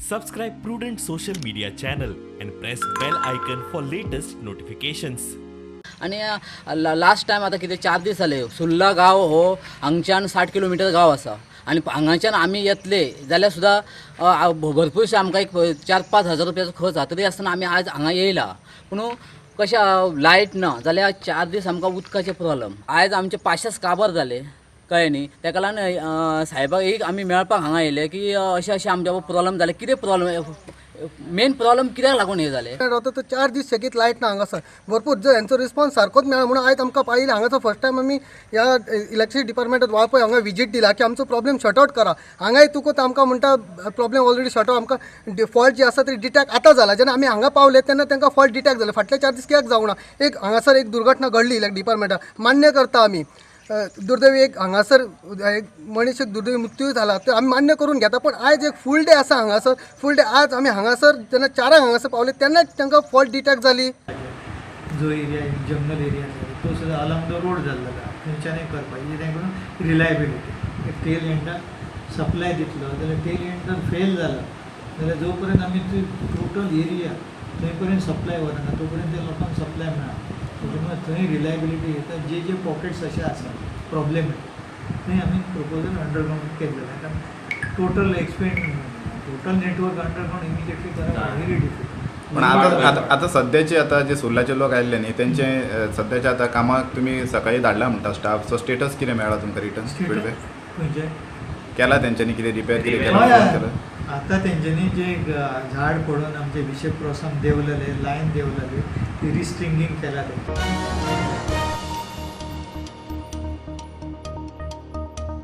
Subscribe Prudent social media channel and press bell icon for latest notifications. आनी last time आतां कितें 4 दीस जाले सुर्ला गांव हो हांगच्यान 60 किलोमिटर गांव आसा आनी हांगाच्यान आमी येतले जाल्यार सुद्दां भरपूरशे आमकां एक 4-5 हजार रुपयाचो खर्च जाता. तरी आसतना आमी आज हांगा येयला, पूण कशें लायट ना जाल्यार 4 दीस आमकां उदकाचे प्रॉब्लम. आयज आमचे पाशेच काबार जाले, कळ्ळें न्ही. तेका लागून सायबाक एक आमी मेळपाक हांगा येयले की अशें अशें आमच्या प्रॉब्लम जाले. कितें प्रॉब्लम, मेन प्रॉब्लम कित्याक लागून हे जालें? रावता तर 4 दीस सेगीत लायट ना हांगासर. भरपूर जर हेंचो रिस्पॉन्स सारकोच मेळ्ळा म्हणून आयज आमकां पाळिल्लें. हांगासर फर्स्ट टायम आमी ह्या इलेक्ट्रिसिटी डिपार्टमेंटात वाळपय हांगा विजीट दिला की आमचो प्रॉब्लेम शॉर्ट आवट करा. हांगाय तुका आमकां म्हणटा प्रॉब्लेम ऑलरेडी शॉर्ट आवट. आमकां फॉल्ट जी आसा ती डिटेक्ट आतां जाला. जेन्ना आमी हांगा पावले तेन्ना तांकां फॉल्ट डिटेक्ट जाले. फाटले 4 दीस कित्याक जावंक ना? एक हांगासर एक दुर्घटना घडली इलेक्ट डिपार्टमेंटात, मान्य करता आमी. दुर्दैवी एक हांगासर एक मनीस एक दुर्दैवी मृत्यू जाला, तो आमी मान्य करून घेता. पूण आयज एक फूल डे आसा हांगासर, फूल डे आज आमी हांगासर जेन्ना 4 हांगासर पावले तेन्ना तांकां फॉल्ट डिटेक्ट जाली. जो एरिया जंगल एरिया आसा तो सुद्दां अलॉंग the road जाल्लो आसा, थंयच्यानूय करपाक कितें करून रिलायबिलिटी टेल एंडाक सप्लाय दितलो जाल्यार टेल एंड जर फेल जालो जाल्यार जो पर्यंत आमी टोटल एरिया थंय पर्यंत सप्लाय व्हरना तो पर्यंत त्या लोकांक सप्लाय मेळना. त्याच्यामुळे थंय रिलायबिलिटी येता. जे जे पॉकेट्स अशे आसा प्रॉब्लेम थंय आमी प्रपोजल अंडरग्रावंड केल्लें. कारण total expand total network underground immediately करप व्हेरी डिफिकल्ट. पण आतां आतां सद्याचे आतां जे सुर्लाचे लोक आयिल्ले न्ही तेंचे सद्याचे आतां कामाक तुमी सकाळी धाडला म्हणटा स्टाफ, सो स्टेटस कितें मेळ्ळा तुमकां रिटर्न फिडबॅक खंयचे केला तेंच्यांनी कितें रिपेर कितें केला? आतां तेंच्यांनी जे झाड पडून आमचे विशे क्रॉसान देंवलेले लायन देंवलेली ती रिस्ट्रिंगींग केला.